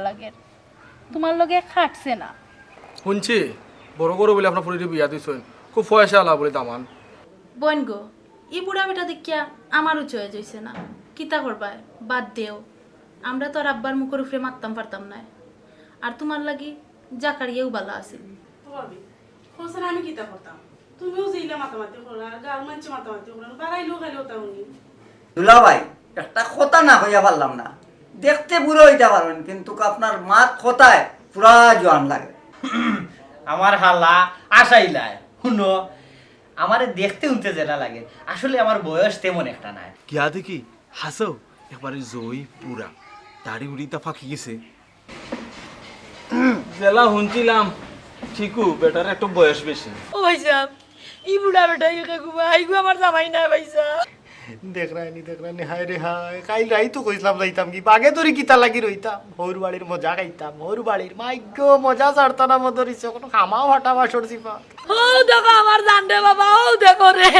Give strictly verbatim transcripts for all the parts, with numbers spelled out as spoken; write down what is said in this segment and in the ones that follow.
লাগের, তুমার লগে খাটছে না। হুনছি, বড় ঘরো বুলে আপনার ফুরিরে বিয়া দিছইন, খুব পয়সাআলা বুলে দামান। বইন গো, ই বুড়া বেটা দেখিয়া আমারও choice অইছে না। কিতা করবায়, বাদ দেও। আমরা তো আর আব্বার মুখর উপরে মাততাম পারতাম নায়। আর তুমার লাগি জাকারিয়াও বালা আছিল। ও ভাবি, কইছইন আমি কিতা করতাম? তুমিও যে ইলা মাতামাতি করো, আর গাঁওর মানষে মাতামাতি করো, বাড়াইলেও খালি ওটা উনি। দুলাভাই, একটা কথা না কইয়া পারলাম না। দেখতে বুড়া অইতা পারইন, কিন্তু আপনার মাত কথায় পুরা জোয়ান লাগে। আমার হালা আশাইলায়, হুনো, আমারে দেখতে হুনতে যেলা লাগে, আসলে আমার বয়স তেমন একটা নায়। গিয়া দেখি, হাছাউ, একবারে জই বুড়া, দাড়ি উড়িতা ফাঁকি গেছে। যেলা হুনছিলাম, ঠিকউ, বেটার একটু বয়স বেশি। ও ভাইসাব, ই বুড়া বেটা ইকে ঘুমা, ইগু আমার জামাই না ভাইসাব। দেখরায়নি, দেখরায়নি, হায় রে হায়, কাইল রাইত তো কইছলাম যাইতাম কি, বাগে ধরি কিতা লাগি রইতাম, হউর বাড়ির মজা খাইতাম, হউর বাড়ির মাইগো মজা ছাড়তা না মদরিছে, কোনো খামাও ফাটা বাসর জিপা। ও দেখো আমার জান রে বাবা, ও দেখো রে।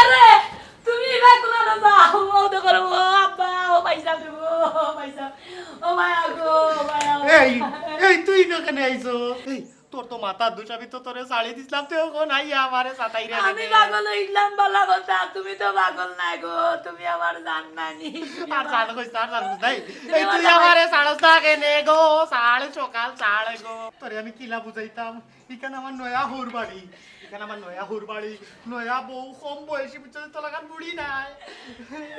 এরে, তুমি ইবা কুলানো যাও, ও দেখো রে, ও আব্বা, ও ভাইসাব রে, ও ভাইসাব, ও মায়া গো, ও মায়া গো। এই, এই, তুই ইনো কেনে আইছস? এই, তোর তো মাথার দুষ, আমি তো তোরে ছাড়ি দিছলাম, তুই অখন আইয়া আমারে সাতাইরে আমি দিলে। পাগল অইলাম বালা কথা, তুমি তো পাগল নায় গো, তুমি আমার জান নানি। আর জান কইস না, আর জান কইস না। এই, তুমি এই আমার তুই ভাই। আমারে ছাড়স না কেনে গো, ছাড় সকাল, ছাড় গো। তোরে আমি কিলা বুঝাইতাম? ইখান আমার নয়া হউর বাড়ি, ইখান আমার নয়া হউর বাড়ি, নয়া বউ, কম বয়সী, বুঝছস, তোর লাখান বুড়ি নায়।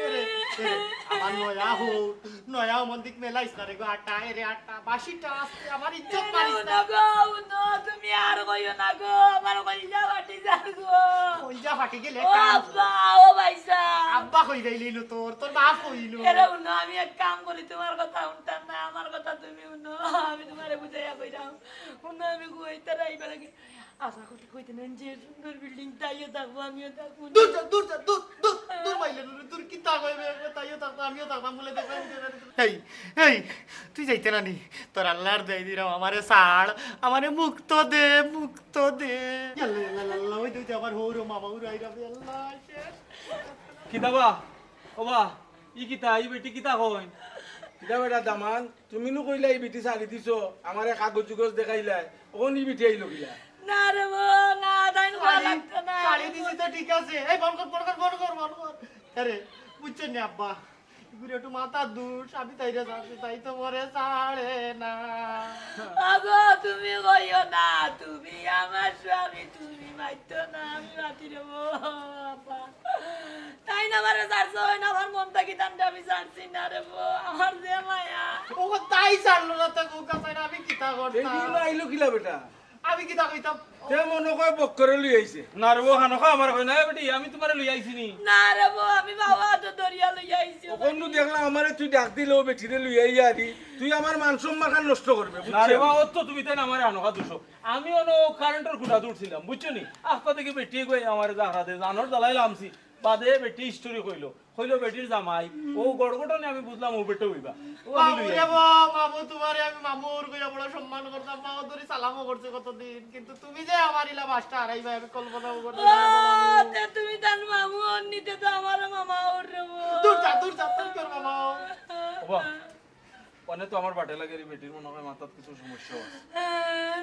এরে, এরে, আমার নয়া হউর, নয়া হউর মন্দিক মেলাইস না রে গো, আটা, এরে আটা, বাসিটা আস্তে, আমার ইজ্জত এরে মারিস না। উনো গো, উনো, তুমি আর কইও না গো, আমার কলিজা ফাটি যার গো। কলিজা ফাটি গেলে ও কাম। আব্বা, ও ভাইসাব। আব্বা কই যাইলি লো তোর, তোর বাপ কইলো। এরে উনো, আমি এক কাম করি, তুমার কথা হুনতাম না, আমার কথা তুমি উনো, আমি তুমারে বুঝাইয়া কইরাম। হুনো, আমি কইতারাই ইবার আগে আশা করি কইতে নেন যে সুন্দর building, তাইও থাকবো, আমিও থাকবো। দূর যা, দূর যা, দূর, দূর, দূর মাইলে, দূর, দূর, কিতা কইবে, তাইও থাকবো, আমিও থাকবো, বলে দেখলাম যে এই, এই, তুই যাইতে না নি? তোর আল্লাহর দোয়াই দিরাম, আমারে ছাড়, আমারে মুক্ত দে, মুক্ত দে। ইয়াল্লা, ইয়াল্লা, ইয়াল্লা, ওই দে, ওই দে, আমার হউর, ও মামা, হউর আইরা, ইয়াল্লা, শেষ। কিতা বা? ও বা, ই কিতা, ই বেটি কিতা কইন? কিতা বেটা দামান, তুমি নু কইলা ই বেটি ছাড়ি দিছো, আমারে কাগজ জুগজ দেখাইলায়, অখন ই বেটি আইলো কিলা? না রে বো, না, তাইন কওয়া লাগতো না। ছাড়ি দিছি তো ঠিক আছে। এই বন্ধ কর, বন্ধ কর, বন্ধ কর, বন্ধ কর। আরে, বুঝছইন নি আব্বা? ইগুরে একটু মাথার দুষ, আমি তাইরে ছাড়ছি, তাই তো মরে ছাড়ে না। আগো, তুমি কইও না, তুমি আমার স্বামী, তুমি মাইতো না, আমি মাতি রে বো, আব্বা। তাইন আমারে ছাড়ছইন, আমার মন থাকি তানরে আমি ছাড়ছি না রে বো, আমার যে মায়া। ও তাই ছাড়লো না, তো কোকা ছাড়া আমি কিতা এই করতাম? দিন আইলো কিলা বেটা? আমি কিতা কইতাম? তে মনো কয় বক্করে লই আইছে। না রে বো, হানখা আমার কয় না, এ বেটি, আমি তুমারে লই আইছি নি। না রে বো, আমি বাবা তো দরিয়া লই আইছি। অখন নু দেখলাম আমারে তুই ডাক দিলে ও বেটিরে লই আইয়া আদি। তুই আমার মান সম্মান নষ্ট করবে, না রে বুঝছস? বা, অত তুমি তাইন আমারে হানখা দুষো। আমি অনো কারেন্টর খুঁটা তুলছিলাম, বুঝছো নি? আস্তা থাকি বেটি গই আমারে জাহরা দে, জানোর জ্বালায় লামছি। বাদে বেটি story কইলো, কইলো বেটির জামাই, ও গড়গড়নি আমি বুঝলাম ও বেটা অইবা। ও আমি মামু লই রে আইছি। বা, মামু তুমারে আমি মামুর কইয়া বড় সম্মান করতাম, মাও ধরি সালামও করছে কতদিন, কিন্তু তুমি যে আমার ইলা বাসটা হারাইবা আমি কল্পনাও করতে ও, পারতাম না, মামু। তে তুমি তান মামু অননি তে তো আমার মামা অর রে বো। দূর যা, দূর যা, তোর কি অর মামা অর? ও বা, অনে তো আমার বাটে লাগে রে বেটির মনো কয় মাথাত কিছু সমস্যা আছে।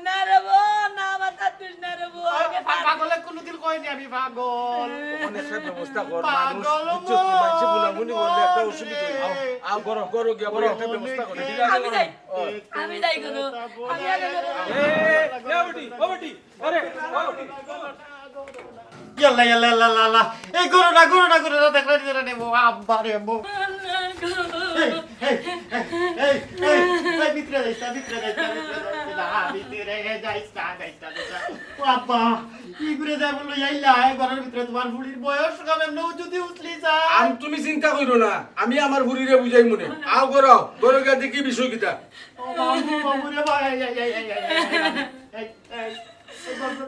না রে বো, না, মাথার দুষ না রে বো, আ-, আগে পা-, পাগলে কোনোদিন কয়নি আমি পাগল। অখন একটা ব্যবস্থা কর, মানুষ, পাগল বুঝছস তো, মানষে মন গুনাগুনি করলে একটা অসুবিধা অইবো। আও, আও, করো, করো, গিয়া করো, একটা ব্যবস্থা করো, ঠিক আছে? আমি যাই। ও। আমি যাই করো। আমি আগে করো। এ, এ, এ, বেটি, ও বেটি, আরে, ও বেটি। ইয়াল্লা, ইয়াল্লা, ইয়াল্লা, ইয়াল্লা। এই করো না, করো না, করো না, দেখরা নিজেরা নেবো, আব্বা রে, আব্বু। এই, এই, এই, এই, এই, এই, ভিতরে যাইস না, ভিতরে যাইস না, ভিতরে যাইস না, ভিতরে যাইস না, যাইস না, যাইস না। ও আব্বা, কি করে যাই বললো, ইয়াল্লা, এই ঘরের ভিতরে তুমার ফুড়ির বয়স কম, এমনেও যদি উঠলি যায়। আম, তুমি চিন্তা কইরো না, আমি আমার ফুড়িরে বুঝাইমুনে। আও করো, করো গিয়া দেখি বিষয় কিতা। ও বাবু, বাবু রে ভাই, এই, এই, এই, এই, এই, এই, এই। এই, এই, বাবা।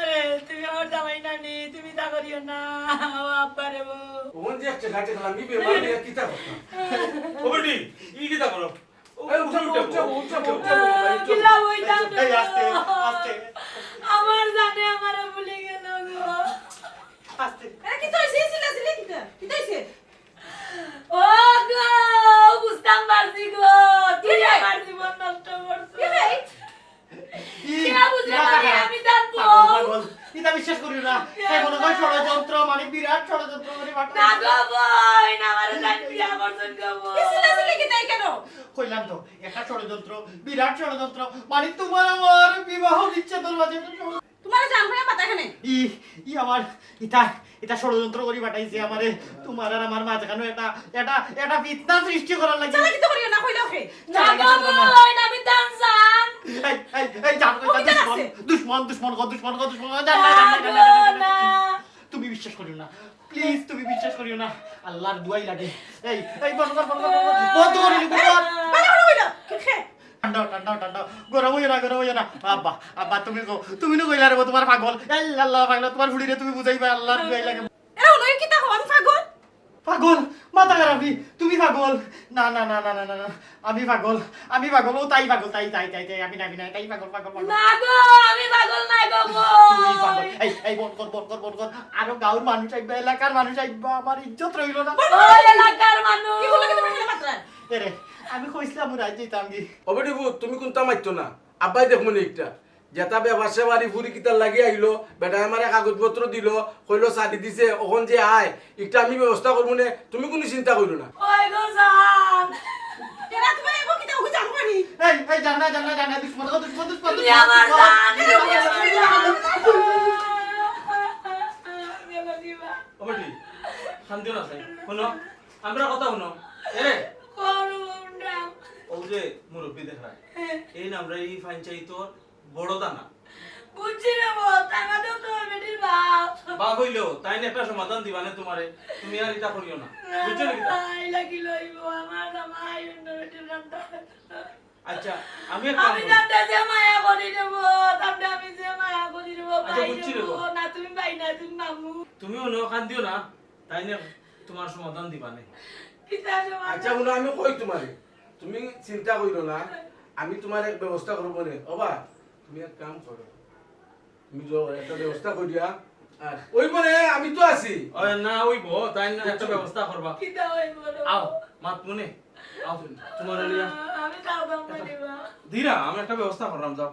আরে, তুমি আমার জামাই নানি, তুমি তা করিও না। ও আব্বা রে বো। অখন যে একটা ঘাটে গেলাম, ই বেমার নিয়া কিতা কথা? ও বেটি, ই কিতা করো? ও এই, উঠো, উঠো, উঠো, উঠো, উঠো, উঠো, উঠো, উঠো। কিলা বইতাম এই, আস্তে, আস্তে। আমার জানে আমারে ভুলি গেল গো। আস্তে। এ, কিতা অইছে? চিল্লাচিল্লি কিতা? কিতা অইছে? ও গো, এ মনে হয় ষড়যন্ত্র, মানে বিরাট ষড়যন্ত্র করে পাঠাইছে। না গো বইন, আমারে জান বিয়া করছইন গো বইন। কি চিল্লাচিল্লি কিতা কেন? কইলাম তো, একটা ষড়যন্ত্র, বিরাট ষড়যন্ত্র। মানে তোমার আমার বিবাহ বিচ্ছেদর মাঝে একটা ষড়যন্ত্র। তোমারে জান কইয়া মাথা খানে। ই, ই আমার, ইতা, ইতা ষড়যন্ত্র করি পাঠাইছে আমারে। তোমার আর আমার মাঝখানো এটা, এটা, এটা ফিতনা সৃষ্টি করার লাগি। চালাকি তো করিও না, কইলাও কে? না গো বইন, আমি তান জান। এই, এই, এই, জান, ও কিতা দুশমন, আছে? দুশমন, দুশমন, গো, দুশমন, গো, দুশমন, গো, জান, না জান, না গো, জান, না। তুমি বিশ্বাস করিও না। প্লিজ, তুমি বিশ্বাস করিও না। আল্লাহর দোয়াই লাগে। এই, এই, বন্ধ কর, বন্ধ কর, বন্ধ কর। বন্ধ কর, বন্ধ কর। বাবা, বাবা, বাবা, কি খে? ঠান্ডা, ঠান্ডা, ঠান্ডা। গরম হইও না, গরম হইও না। আব্বা, আব্বা, তুমি কও, তুমি না কইলা রে, তোমার পাগল। এই আল্লাহ, পাগল, তোমার ফুড়িরে তুমি বুঝাইবা, আল্লাহর দোয়াই লাগে। এরা হলো, এই কিতা কও, আমি পাগল? পাগল? মাথা খারাপ নি? তুমি পাগল? না, না, না, না, না, না, না। আমি পাগল, আমি পাগল, ও তাই পাগল, তাই, তাই, তাই, তাই, আমি না, আমি না, তাই পাগল, পাগল, পাগল। না গো, আমি পাগল না গো, তুমি পাগল। বইন। এই, এই, বন্ধ কর, বন্ধ কর, বন্ধ কর। আরো গাঁওর মানুষ আইবা, এলাকার মানুষ আইবা, আমার ইজ্জত রইল না। ও এলাকার মানুষ। কি বললে কি তোমার সাথে মাত্রা? এরে, আমি কইছিলাম ও রাইত যাইতাম কি? ও বেটি ভূত, তুমি কোনটা মারতো না? আব্বাই দেখমু নি একটা। যেটা ব্যাপার সেবারি ফুরি কিতার লাগি আইলো, বেটায় আমারে কাগজপত্র দিলো, কইলো সারি দিছে, অখন যে আয়, একটা আমি ব্যবস্থা করমু নে, তুমি কুনু চিন্তা করিও না। ওই গো জান। এরা তোমার এগো কিতা ওগো জান করি? এই, এই, জান না, জান না, জান না, দুশমন, ও দুশমন, দুশমন, তুমি দুশমন, আমার দুশমন। জান, তুমি আমার জান। ও বেটি, শান্তি না চাই। হুনো, আমরা কথা হুনো। এরে। কোন হুনরাম? ও যে মুরব্বি দেখরা। এই নামরা এই পঞ্চায়েতর বড় দানা। বুঝছি রে বো, তারা তো তোর বেটির বাপ। বাপ হইলেও তাইন একটা সমাধান দিবা না তোমারে, তুমি আর ইটা করিও না। না, বুঝছো নি কিতা? না, ইলা কি লইব? আমার জামাই অন্য বেটির রান্না। আচ্ছা, আমি এক কাম আমি করি। তাতে যে মায়া করি রে বো, তাতে আমি যে মায়া করি রে বো, আচ্ছা, ভাই বুঝছি রে রে বো। বো, না তুমি ভাই না, তুমি মামু। তুমি অন্য কান দিও না, তাইন তোমার সমাধান দিবা না। কিতা সমাধান? আচ্ছা, হুনো, আমি কই তোমারে, তুমি চিন্তা করিও না, আমি তোমার এক ব্যবস্থা করবো নে। ওবা, তুমি এক কাম করো, তুমি যাও, একটা ব্যবস্থা করিয়া, আর ওই মনে আমি তো আছি। ওই না, ওই বো, তাই না, একটা ব্যবস্থা করবা। কিতা ওই বলো? আও, মাত মনে, আও, তোমার লিয়া। আমি খাওয়া দাওয়া করি বা। দিরা, আমি একটা ব্যবস্থা করলাম, যাও।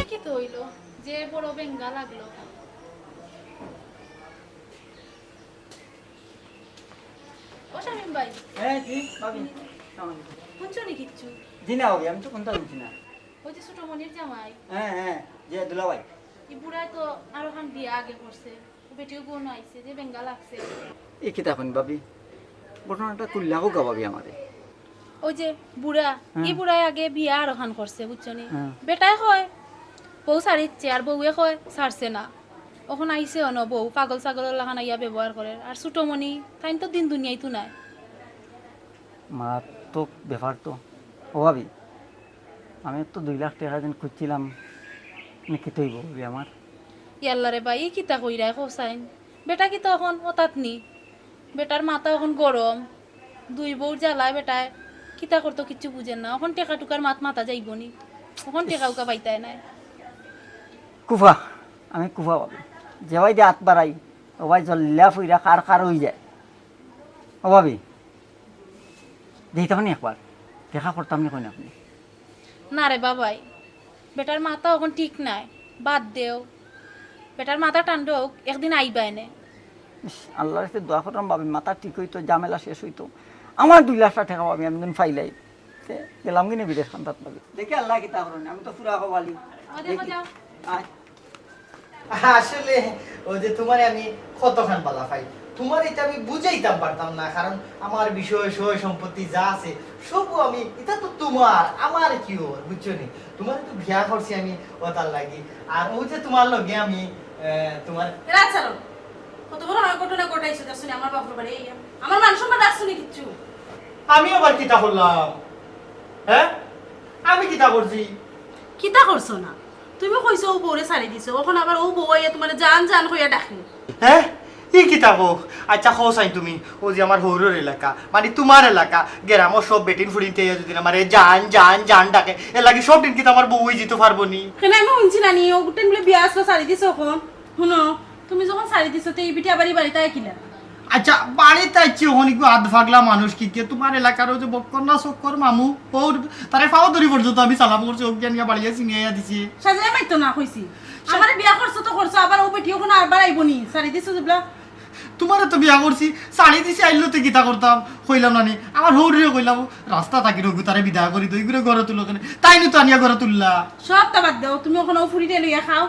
কি তো হইলো? যে বড় বেঙ্গা লাগলো। ও শামীম ভাই। হ্যাঁ, কি? ভাবি, সালাম আলাইকুম। হুনছো নি কিচ্ছু? জি না ভাবি, আমি তো কোনটা হুনছি না। ওই যে ছোট মনির জামাই। হ্যাঁ, হ্যাঁ, যে দুলাভাই। ই বুড়ায় তো আরো খান বিয়া আগে করছে। ও বেটিও গুণ আইছে, যে বেঙ্গা লাগছে। এ কিতা কইন ভাবি? ঘটনাটা খুলিয়া কউক্কা ভাবি আমারে। ওই যে বুড়া, হ্যাঁ। ই বুড়ায় আগে বিয়া আরোখান করছে, বুঝছো নি? হ্যাঁ। বেটায় কয়, বউ ছাড়িচ্ছে, আর বউয়ে কয়, ছাড়ছে না। অখন আইছে অনো বউ, পাগল ছাগলর লাখান আইয়া ব্যবহার করের। আর ছোট মনি, তাইন তো দিন দুনিয়াইত নাই। মারাত্মক ব্যাপার তো। ও ভাবি, আমি তো দুই লাখ টেকা দিন খুঁজছিলাম, মানে কিতা অইবো ভাবি আমার? ইয়াল্লা রে ভাই, ই কিতা কইরায় কও চাইন? বেটা কিতা অখন অতাত নি? বেটার মাথা অখন গরম, দুই বউর জ্বালায় বেটায় কিতা করতো কিচ্ছু বুঝের না। অখন টেকা টুকার মাত মাতা যাইবো নি, অখন টেকা উকা পাইতায় নায়। কুফা, আমি কুফা ভাবি, যেবায়দি আত বাড়াই, ওবায় জ্বলিয়া ফুইরা কার কার অইযায়। ও ভাবি, যাইতাম নি একবার, দেখা করতাম নি কইন আপনে? না রে বাবাই, বেটার মাথা অখন ঠিক নাই, বাদ দেও। বেটার মাথা ঠান্ডা অউক, একদিন আইবা এনে। ইস, আল্লার কাছে দোয়া কররাম ভাবি, মাথা ঠিক অইতো, ঝামেলা শেষ অইতো। আমার দুই লাখ টেকা ভাবি আমি দিন পাইলাই। তে গেলাম কিনে বিদেশ খান্দাত ভাবি। দেখি আল্লায় কিতা করইন, আমি তো পুরা কপালি। ও দেখো দেখি। যাও। আয়। আসলে ওই যে তোমারে আমি কতখান বালা পাই, তোমারে ইতা আমি বুঝাইতাম পারতাম না, কারণ আমার বিষয় সয় সম্পত্তি যা আছে সবউ আমি, ইতা তো তোমার, আমার কি অর, বুঝছো নি? তোমারে তো বিয়া করছি আমি অতার লাগি, আর ওই যে তোমার লগে আমি, আহ, তোমার এরা ছাড়ো, কত বড় ঘটনা ঘটাইছো, দেখছো নি আমার বাপর বাড়ি আইয়া? আমার মান সম্মান রাখছো নি কিচ্ছু? আমি আবার কিতা করলাম? হ্যাঁ, আমি কিতা করছি? কিতা করছো না? তুমি কইছো অউ বউরে ছাড়ি দিছো, অখন আবার অউ বউ আইয়া তুমারে জান জান কইয়া ডাকে। হে? ই কিতা কও? আইচ্ছা, কও চাইন তুমি, অউ যে আমার হউরর এলাকা, মানি তুমার এলাকা, গেরামর সব বেটিন ফুড়িন্তে আইয়া যুদি আমারে জান, জান, জান ডাকে, এরলাগি সব দিন কিতা আমার বউ অইযিতো পারবো নি? কেনে, আমি হুনছি না নি, অউ গুটেন বুলে বিয়া আছলো, ছাড়ি দিছো অখন? হুনো, তুমি যখন ছাড়ি দিছো, তে ই বেটি আবার ই বাড়িত আয় কিলা? আইচ্ছা, বাড়িত আইছি অখন ইগু আধ পাগলা মানুষ, কিতা তুমার এলাকার অউ যে বক্কর না চক্কর মামু, অউ তারে পাও ধরি পর্যন্ত আমি সালাম করছি, অউ গিয়া নিয়া বাড়িয়া চিনিয়া দিছি। সাজাইয়া মাইতো না কইছি। আমারে বিয়া করছো তো করছো, আবার অউ বেটি অখন আরবার আইবো নি, ছাড়ি দিছো যেবলা। তুমারে তো বিয়া করছি, ছাড়ি দিছি, আইলো তে কিতা করতাম, কইলাম না নি। আমার হউররে কইলাম, রাস্তা থাকি রঘু তারে বিদায় করি দই করে ঘরে তুলো কেনে, তাইন তো আনিয়া ঘরে তুললা। সবতা বাদ দেও, তুমি অখন অউ ফুড়িরে লইয়া খাও।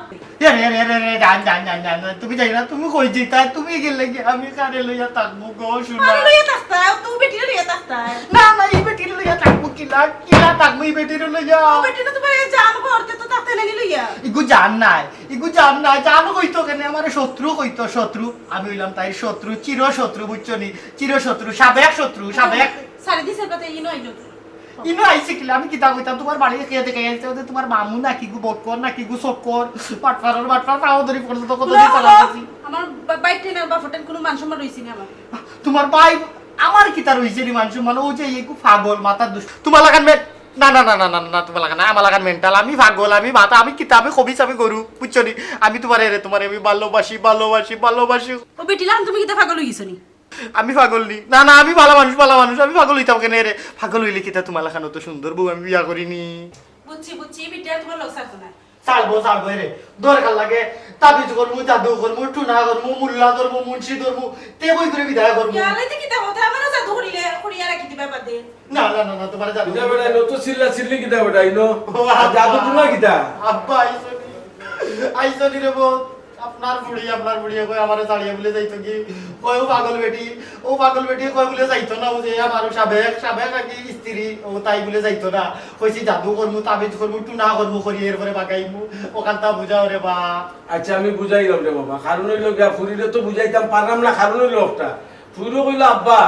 এ রে রে রে রে, জান, জান, জান, জান, জান, তুমি যাইও না, তুমি কই যাইতায়, তুমি গেলে কি আমি কারে লইয়া থাকমু গো, সোনা? কারে লইয়া থাকতায়? অউ বেটিরে লইয়া থাকতায়। না, না, ই বেটিরে লইয়া থাকমু কিলা, কিলা থাকমু ই বেটিরে লইয়া? অউ বেটি তো তুমার এই জান করতে তো থাকতে নাকি লইয়া? ইগু জান নায়, ইগু জান নায়, জান কইতো কেনে, আমারে শত্রু কইতো, শত্রু। আমি অইলাম তাইর শত্রু, চির শত্রু, বুঝছো নি? চির শত্রু, সাবেক শত্রু, সাবেক। ছাড়ি দিছে কথা, ইনো আইলো। ইনো আইছে কিলা, আমি কিতা কইতাম, তুমার বাড়ি খেয়ে দেখে আইছে, ওদের তুমার মামু নাকি গু বক্কর, নাকি গু চক্কর, বাটপারর বাটপার, পাও ধরি পর্যন্ত কত দিন চালা আছি। আমার বা-, বাইক টেন আর বাফর টেন কুনু মান সম্মান রইছে নি আমার। তুমার ভাই, আমার কিতা রইছে নি মান সম্মান? অউ যে ইগু পাগল, মাথার দুষ। তুমার লাখান মে-, না, না, না, তুমার লাখান না, আমার লাখান মেন্টাল, আমি পাগল, আমি মাথা, আমি কিতা, আমি খবিস, আমি গরু, বুঝছো নি? আমি তুমারে রে, তুমারে আমি ভালোবাসি, ভালোবাসি, ভালোবাসি। অউ বেটি লাখান, তুমি কিতা পাগল অইগেছো নি? আমি পাগল নি? না, না, আমি ভালা মানুষ, ভালা মানুষ। আমি পাগল অইতাম কেনে রে? পাগল অইলে কিতা তুমার লাখান অত সুন্দর বউ আমি বিয়া করি নি? বুঝছি, বুঝছি, ই বেটি আর তুমার লগ ছাড়তো না। ছাড়বো, ছাড়বো রে। দরকার লাগে তাবিজ করমু, জাদু করমু, টুনা করমু, মুল্লা ধরমু, মুন্সি ধরমু, তে বই করে বিদায় করমু। ইয়ালে তে কিতা কথা, আমারও জাদু করিলে, করিয়া রাখি দিবা বাদে। না, না, না, না, তুমার জাদু কিতা বেটা, ইনো তো চিল্লা চিল্লি কিতা বেটা, ইনো? ও, আব্বা। জাদু টুনা কিতা? আব্বা, আইছো নি? আইছো নি রে বউ? আপনার বুড়ি, আপনার বুড়িয়ে কয় আমারে ছাড়িয়া বুলে যাইতো কি? কয় ও পাগল বেটি, ও পাগল বেটি কয় বুলে যাইতো না, ও যে আমার সাবেক, সাবেক আর কি স্ত্রী, ও তাই বুলে যাইতো না। কইছি জাদু করমু, তাবিজ করমু, টুনা করমু, করি এরপরে বাগাইমু। অখানতা বুঝাও রে বা। আইচ্ছা, আমি বুঝাইলাম রে বাবা, কারণ অইলো গিয়া ফুড়িরে তো বুঝাইতাম পারলাম না, কারণ অইলো একটা। ফুড়িও কইলো, আব্বা,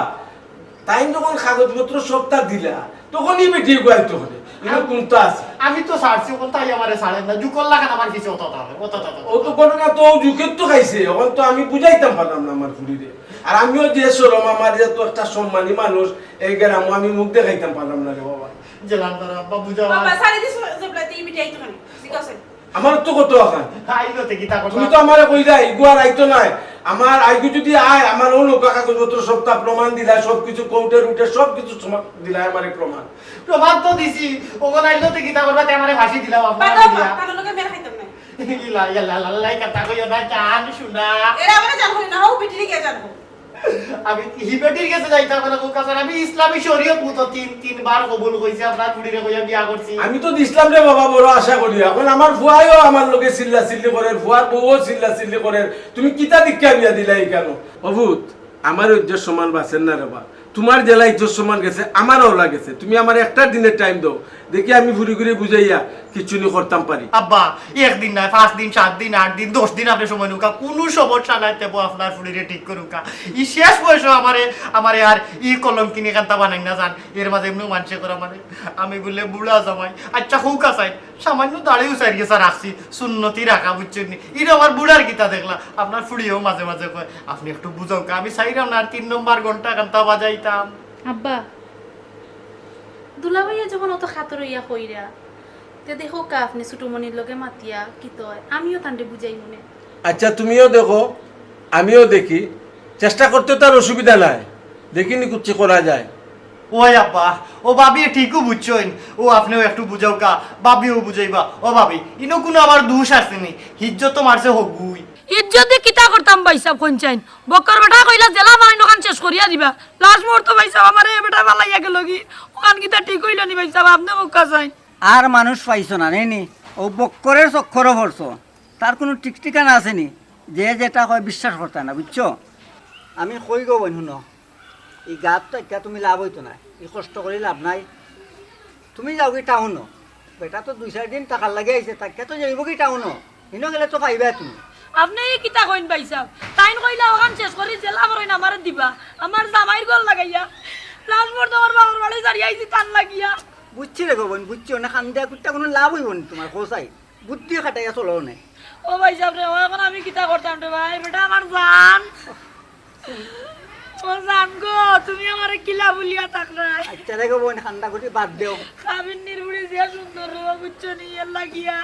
তাইন যখন কাগজপত্র সবতা দিলা, তখন ই বেটি গুয়াইতো করে। ইনো কুনতা আছে? আমি তো ছাড়ছি, অখন তাই আমারে ছাড়ের না। জুকর লাখান আমার পিছে অত অত অত অত। ও তো ঘটনা তো জুকের তো খাইছে, অখন তো আমি বুঝাইতাম পারলাম না আমার ফুড়িরে। আর আমিও যে শরম, আমার যে তো একটা সম্মানী মানুষ, এই গেরামো আমি মুখ দেখাইতাম পারলাম না রে বাবা। জেলান তারা আব্বা বুঝাও। বাবা, ছাড়ি দিছো, যেবলা তে ই বেটি আইতো কেনে? ঠিক আছে। আমার তো কত আখান। আইলো তে কিতা করবা? তুমি তো আমারে কইলা, ইগু আর আইতো নায়। আমার আইগু যদি আয়, আমার অউ নৌকা কাগজপত্র সবতা প্রমাণ দিলা, সবকিছু কোর্টে রুটে সবকিছু সমা-, দিলা আমারে প্রমাণ। প্রমাণ তো দিছি, অখন আইলো তে কিতা করবা, তে আমারে ফাঁসি দিলাও আপনার বাবা, দিয়া। তার লগে মেরে খাইতাম না। ইলা, ইলা, লা, লা, লা, কথা কইও না, জান, শোনা। এরা আমারে জান কই না, হউ, বেটিরে গিয়া জান কই। আমি হি বেটির গেছে যাইতাম না, কউক্কা ছাইন, আমি ইসলামী শরীয়ত মতো তিন, তিনবার কবুল কইছি, আপনার ফুড়িরে কইয়া বিয়া করছি। আমি তো দিছলাম রে বাবা, বড় আশা করি। অখন আমার ফুয়ায়ও আমার লগে চিল্লা চিল্লি করের, ফুয়ার বউও চিল্লা চিল্লি করের। তুমি কিতা দেখিয়া বিয়া দিলায় কেনে? ও ফুত, আমার ইজ্জত সম্মান বাচের না রে বা। তুমার যেলা ইজ্জত সম্মান গেছে, আমারও অলা গেছে। তুমি আমারে একটা দিনর টাইম দেও, দেখি আমি ফুড়িগুরে বুঝাইয়া কিচ্ছু নি করতাম পারি। আব্বা, একদিন নায়, পাঁচ দিন, সাত দিন, আট দিন, দশ দিন আপনে সময় নেউক্কা, কুনু সমস্যা নাই, তেবো আপনার ফুড়িরে ঠিক করুক্কা। ই শেষ বয়সো আমারে, আমারে আর ই কলঙ্কিনী কান্তা বানাইন না জান। এর মাঝে এমনেউ মানষে কয় আমারে, আমি বুলে বুড়া জামাই। আইচ্ছা, কউক্কা ছাইন, সামান্য দাড়ি উসাইর গেছে রাখছি, সুন্নতি রাখা, বুঝছইন নি? ইটা আমার বুড়ার কিতা দেখলা? আপনার ফুড়িয়েও মাঝে মাঝে কয়, আপনে একটু বুঝাউক্কা, আমি চাইরাম না আর তিন নম্বর ঘন্টা কান্তা বাজাইতাম। আব্বা, দুলাভাইয়ে যখন অত খাতর অইয়া কইরা, তে দেখউক্কা আপনে ছুটু মনির লগে মাতিয়া কিতা অয়, আমিও তানরে বুঝাইমুনে। আইচ্ছা, তুমিও দেখো, আমিও দেখি, চেষ্টা করতে তো আর অসুবিধা নাই, দেখি নি কুচ্ছি করা যায়। ওই আব্বা, ও ভাবিয়ে ঠিকউ বুঝছইন, ও আপনেও একটু বুঝাউক্কা, ভাবিও বুঝাইবা। ও ভাবি, ইনো কুনু আমার দুষ আছে নি? ইজ্জত তো মারছে হগুই। ইজ্জত দি কিতা করতাম ভাইসাব কইন চাইন? বক্কর বেটায় কইলা যেলা পারইন অখান শেষ করিয়া দিবা। লাস্ট মুহূর্ত ভাইসাব আমারে ই বেটায় ফালাইয়া গেলোগি। অখান কিতা ঠিক অইলো নি ভাইসাব? আপনে কউক্কা চাইন। আর মানুষ পাইছো না, নেই নি? অউ বক্করের চক্করো পড়ছো। তার কুনু ঠিক ঠিকানা আছে নি? যে যেটা কয় বিশ্বাস করতা না, বুঝছো? আমি কই গো বইন, হুনো। ই গাত থাকিয়া তুমি লাভ অইতো নায়, ই কষ্ট করি লাভ নাই। তুমি যাওগি টাউনো, বেটা তো দুই চাইর দিন থাকার লাগি আইছে, থাকিয়া তো যাইবোগি টাউনো, হিনো গেলে তো পাইবায় তুমি। আপনে ই কিতা কইন ভাইসাব? তাইন কইলা অখান শেষ করি যেলা পারইন আমারে দিবা, আমার জামাইর গল লাগাইয়া। লাস্ট মুহূর্ত আমার বাবার বাড়ি ছাড়িয়া আইছি তান লাগিয়া। বুঝছি রে গো বইন, বুঝছি, অনে কান্দিয়া কুন্তা কুনু লাভ অইবো নি তুমার, কও চাইন। বুদ্ধি খাটাইয়া চলো নে। ও ভাইসাব রে, ও অখন আমি কিতা করতাম রে ভাই? বেটা আমার জান। ও জান গো, তুমি আমারে কিলা ভুলিয়া থাকরায়? আচ্ছা রে গো বইন, কান্দা-কাটি বাদ দেও। কাবিন্নির বুড়ি যে সুন্দর রে, বুঝছো নি, এর লাগিয়া।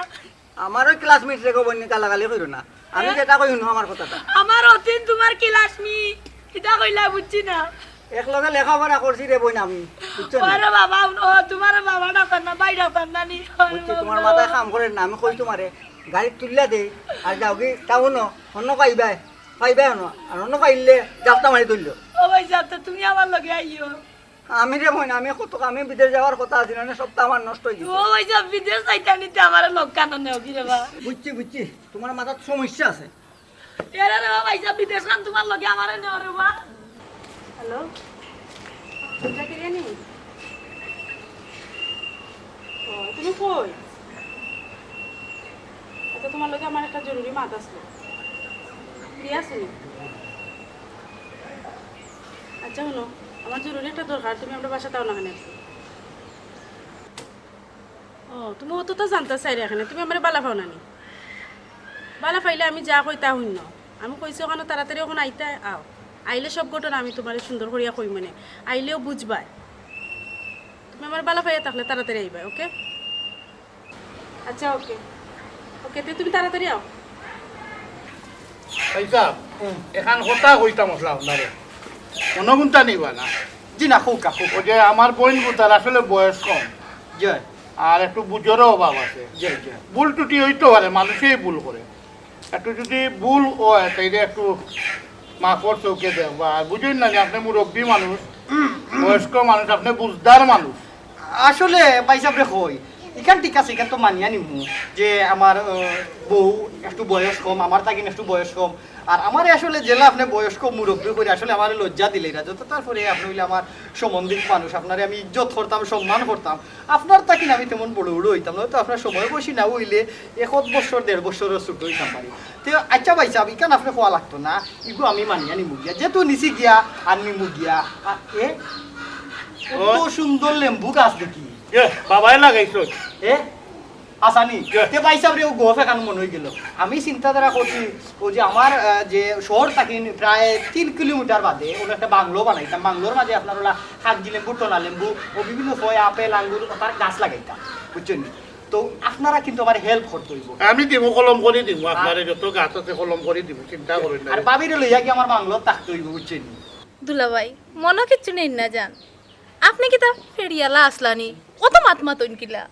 আমার ওই classmate রে গো বইন, গালাগালি কইরো না। আমি হ্যাঁ? যেটা কই হুনো আমার কথাটা। আমার অতীন তুমার classmate, কিতা কইলা বুঝছি না। একলগে লেখাপড়া করছি রে বইন আমি, বুঝছো নি? ওরে বাবা, ও তুমার বাবা ডাকতাম না, ভাই ডাকতাম না নি। ওরে বুঝছি, তুমার বাবা। মাথায় কাম করে না, আমি কই তুমারে, গাড়িত তুলিয়া দেই, আর যাওগি টাউনো, অন্য পাইবায়, পাইবায় অন্য, আর অন্য পাইলে যাত্রা মারি তুললো। ও ভাইসাব, তে তুমি আমার লগে আইও। আমি রে বইন, আমি কত কামে বিদেশ যাওয়ার কথা আছিল, না সবটা আমার নষ্ট অই গেছে। ও ভাইসাব, বিদেশ যাইতাম নি তে আমারে লগে কেনে নেওগি রে বা? বুঝছি, বুঝছি, তুমার মাথাত সমস্যা আছে। এরে রে বা ভাইসাব, বিদেশ খান তুমার লগে আমারে নেও রে বা। হ্যালো, জাকিরিয়ানি? ও, তুমি কই? আচ্ছা, তুমার লগে আমার একটা জরুরি মাত আছিল। ফ্রি আছো নি? আচ্ছা, হুনো, আমার জরুরি একটা দরকার, তুমি আমরার বাসাত আও না কেনে? ও, তুমি অততা জানতায় চাইরায় কেনে, তুমি আমারে বালা পাও না নি? বালা পাইলে আমি যা কই তা হুনো। আমি কইছি অখানো তাড়াতাড়ি অখন আইতায়, আও। আইলে সব ঘটনা আমি তুমারে সুন্দর করিয়া কইমুনে। আইলেও বুঝবায়। তুমি আমারে বালা পাইয়া থাকলে তাড়াতাড়ি আইবায়, ওকে? আচ্ছা, ওকে। ওকে, তে তুমি তাড়াতাড়ি আও। ভাইসাব, হুম। এখান কথা কইতাম আছলাম আপনারে। মনো কুন্তা নিবা না। জি না, কউক্কা, কউক্কা। ওই যে আমার বইন গুতার আসলে বয়স কম। জি। আর একটু বুঝরও অভাব আছে। জি, জি। ভুল ত্রুটি অইতো পারে, মানুষেই ভুল করে। একটু যদি ভুল অয়, তাইলে একটু মাফর চউখে দেখবা। আর বুঝইন না যে আপনে মুরব্বি মানুষ, বয়স্ক মানুষ, আপনে বুঝদার মানুষ। আসলে ভাইসাব রে কই, ইখান ঠিক আছে, ইখান তো মানিয়া নিমু যে আমার, আহ, বউ একটু বয়স কম, আমার থাকি একটু বয়স কম। আর আমারে আসলে যেলা আপনে বয়স্ক মুরব্বি করি আসলে আমারে লজ্জা দিলাইরা, যত তারপরে আপনে অইলা আমার সম্বন্ধিক মানুষ, আপনারে আমি ইজ্জত করতাম, সম্মান করতাম। আপনার থাকি আমি তেমন বড় উড়ো অইতাম না, অয়তো আপনার সময় বয়সী না অইলে এক বছর, দেড় বছরর ছুটো অইতাম পারি। তে আচ্ছা ভাইসাব, ইখান আপনে কওয়া লাগতো না, ইগু আমি মানিয়া নিমু গিয়া, যেহেতু নিছি গিয়া আর নিমু গিয়া। আর এ, কত সুন্দর লেম্বু গাছ দেখি। এ, বাবায় লাগাইছইন। এ, আসানি। তে ভাইসাব রে, ও গফ এখান মনো অইগেলো। আমি চিন্তাধারা করছি, ও যে আমার, আহ, যে শহর থাকি প্রায় তিন কিলোমিটার বাদে অনো একটা বাংলো বানাইতাম। বাংলোর মাঝে আপনার অলা কাগজি লেম্বু, টনা লেম্বু, ও বিভিন্ন ফয়, আপেল, আঙ্গুর, অতার গাছ লাগাইতাম। বুঝছইন নি? তো আপনারা কিন্তু আমারে help করতে অইবো। আমি দিমু, কলম করি দিমু, আপনারে যত গাছ আছে কলম করি দিমু, চিন্তা করইন না। আর ভাবিরে লইয়া গিয়া আমার বাংলোত থাকতে অইবো, বুঝছইন নি? দুলাভাই, মনো কিচ্ছু নেইন না যান। আপনে কিতা ফেরিয়ালা আছলা নি? অত মাত মাতইন কিলা?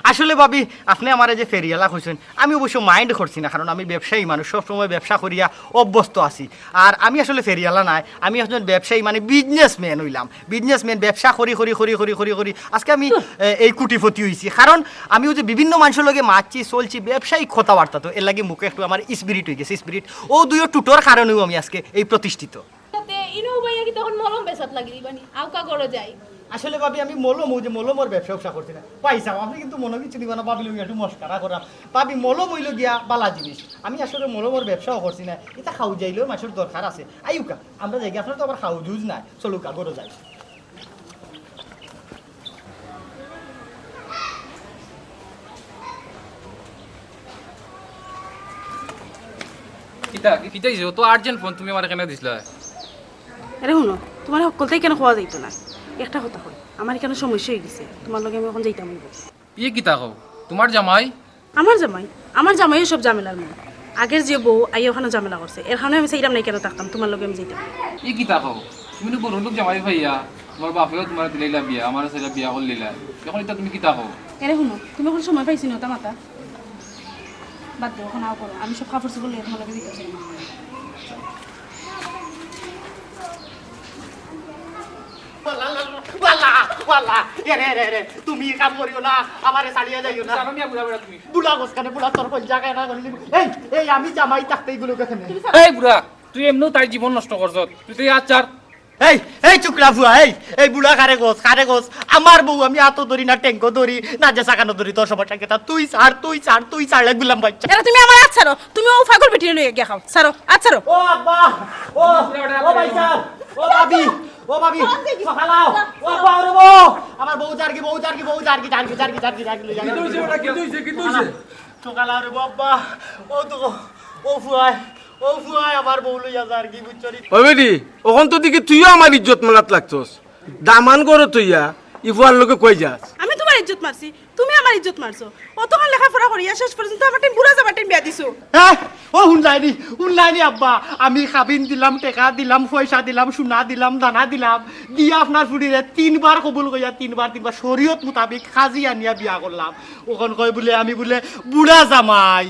আসলে ভাবি, আপনে আমারে যে ফেরিয়ালা কইছইন, আমি অবশ্য mind করছি না, কারণ আমি ব্যবসায়ী মানুষ, সব সময় ব্যবসা করিয়া অভ্যস্ত আছি। আর আমি আসলে ফেরিয়ালা নায়, আমি একজন ব্যবসায়ী, মানে businessman অইলাম। Businessman, ব্যবসা করি, করি, করি, করি, করি, করি আজকে আমি, এ, এই কোটিপতি অইছি। কারণ আমি অউ যে বিভিন্ন মানষর লগে মাতছি, চলছি, ব্যবসায়িক কথাবার্তা, তো এরলাগি মুখে একটু আমার spirit অইগেছে, spirit। অউ দুইও টুটর কারণেউ আমি আজকে এই প্রতিষ্ঠিত। তে ইনো ভাইয়া কিতা অখন মলম বেচাত লাগি দিবা নি? আউক্কা ঘরো যাই। আসলে ভাবি, আমি মলম, অউ যে মলমর ব্যবসা-উবসা করছি না। ভাইসাব, আপনে কিন্তু মনো কিচ্ছু নিবা না, ভাবির লগে একটু মস্করা করাম। ভাবি, মলম অইলো গিয়া বালা জিনিস। আমি আসলে মলমর ব্যবসাও করছি না। ইতা খাউজাইলেও মানষর দরকার আছে। আউক্কা, আমরা যাইগি, আপনার তো আবার খাউজ-উজ নাই। চলউক্কা, ঘরো যাই। কিতা, কিতা অইছে? অত urgent ফোন তুমি আমারে কেনে দিছলায়? আরে হুনো, তুমারে হক্কলতাই কেনে কওয়া যাইতো না? একটা কথা কই, আমার ইখানো সমস্যা অইগেছে, তুমার লগে আমি অখন যাইতাম অইবো। ইয়ে কিতা কও? তুমার জামাই? আমার জামাই? আমার জামাইও সব ঝামেলার মূল। আগের যে বউ আইয়া অখানো ঝামেলা করছে, এর কারণে আমি চাইরাম না কেনে থাকতাম, তুমার লগে আমি যাইতাম। ইয়ে কিতা কও? তুমি তো বড়লোক জামাই পাইয়া, তুমার বাপেও তুমারে দিলাইলা বিয়া, আমারে চাইলা বিয়া করিলাইলা, অখন ইতা তুমি কিতা কও? এরে হুনো, তুমি অখন সময় পাইছো নি অতা মাতার? বাদ দেও, অখন আও করো, আমি সব কাপড়-চোপড় লইয়া তুমার লগে ভিতরে যাই। ওয়াল্লা, ওয়াল্লা, এরে, এরে, এরে, তুমি ই কাম করিও না, আমারে ছাড়িয়া যাইও না। জানো মিয়া, বুড়া, বুড়া তুমি। বুড়া কছ কেনে, বুড়া তোর কইল জাগায় না করিলি। এই, এই, আমি জামাই থাকতে ইগুলো কেনে? এই বুড়া, তুই এমনেউ তাইর জীবন নষ্ট করছস। তুই তো এই আচার। এই, এই চুকরা ফুয়া, এই, এই বুড়া কারে কছ, কারে কছ? আমার বউ আমি আতো ধরি না, টেংগো ধরি না, যে সাকানো ধরি, তোর সমস্যা কিতা? তুই ছাড়, তুই ছাড়, তুই ছাড়, গুলাম বাইচ্চা। এরে তুমি আমার আত ছাড়ো, তুমি অউ পাগল বেটিরে লইয়া গিয়া খাও, ছাড়ো, আত ছাড়ো। ও আব্বা, ও, ও ভাইসাব, ও ভাবি, ও ভাবি, সকালাও, ও আব্বা, ওরে বউ, আমার বউ যারগি, বউ যারগি, বউ যারগি, যারগি, যারগি, যারগি, লই যারগি। কিতা অইছে বেটা, কিতা অইছে, কিতা অইছে? সকাল আরে বাবা, ও তো, ও ফুয়ায়, ও ফুয়ায় আমার বউ লইয়া যার কি বুঝছো নি? ওই বেটি, অখন তো দেখি তুইও আমার ইজ্জত মারাত লাগছস। দামান ঘরো থইয়া ই ফুয়ার লগে কই যাস? আমি তুমার ইজ্জত মারছি, তুমি আমার ইজ্জত মারছো। অতখান লেখাপড়া করিয়া শেষ পর্যন্ত আমার time বুড়া যাবার time বিয়া দিছো। হ্যাঁ, ও হুনলায়নি, হুনলায়নি আব্বা, আমি কাবিন দিলাম, টেকা দিলাম, পয়সা দিলাম, সোনা দিলাম, দানা দিলাম, দিয়া আপনার ফুড়িরে তিনবার কবুল কইয়া তিনবার তিনবার শরীয়ত মোতাবিক কাজি আনিয়া বিয়া করলাম। অখন কয় বুলে আমি বুলে বুড়া জামাই।